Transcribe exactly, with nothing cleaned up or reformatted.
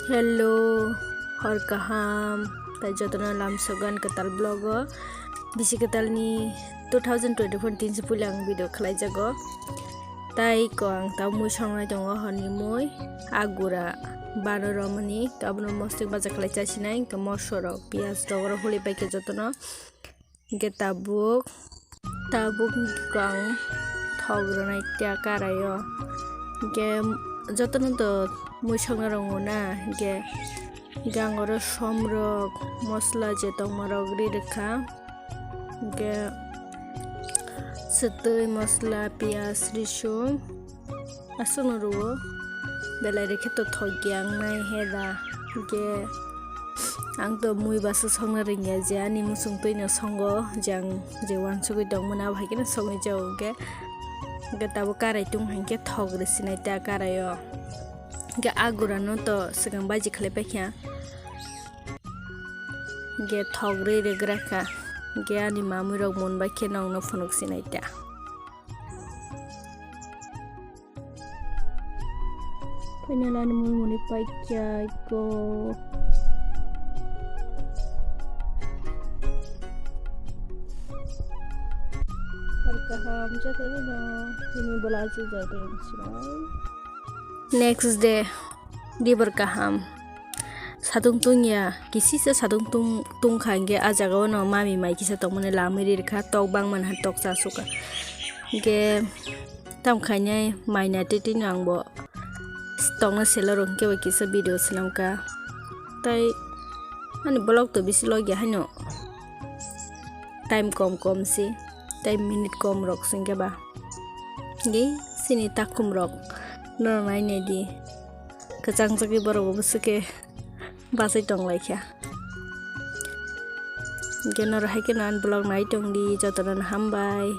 Hello, hor kaham, tai jotono lamsogan kwtal vlog o. Bisi kwtal ni two thousand twenty-four tin se puila ang video khlai jago. Tai ko ang ta mui songnai tongo horni mui, agura, bano romani, to abono mostik baja khlai chasinai, to moso rok, piyaj rok oro holi pai khe jotono. Hingke tabuk, tabuk ang thok rwnai ta karai o. Hingke jotono to mui songna rwngo na, hingke, hingke ang oro som rok, mosla je tongma rok ri rwkha. Hingke swtwi, mosla, piyaj, risung. Aswkno rwo, belai rwkhe to thok ya wngnai he da. Hwnkhe ang to mui basa songna rwngya je ani muchung twino songo, je ang je uansugwi tongmani abo hai kheno songwi jago hwnkhe. Hwnkhe tabuk karai tong hai khe thok rwsinai ta karai o. Hwnkhe a gurano to swkang baji khlai paikha. Hwnkhe thok rwi rwgra kha. Hwnkhe ani mamwi rok mun bai khe nokno phunuk sinai ta. Final ani mui muni paikya ko. Hor kaham jatani no, ini belajar jatani sinai. Next day, dibor kaham. Satung tungya, kisisa satung tung, tungkha hingke a jaga o no mami mai kisa tongmani lamwi rirkha, tok bangmani hai tok cha suka. Hingke tam khainai mai na twi twi no ang bo tongna selo rok hingke bai kisa video swnamkha. Tai ani vlog to bisi logya haino time kom kom si, tai minute kom rok singke ba. Hingke sini takhum rok no nai nai di. Kwchang jagwi borok bo bwswk khe bachai tong lai kha. Hingke norok hai kheno ani vlog nai tong di, jotono no hambai.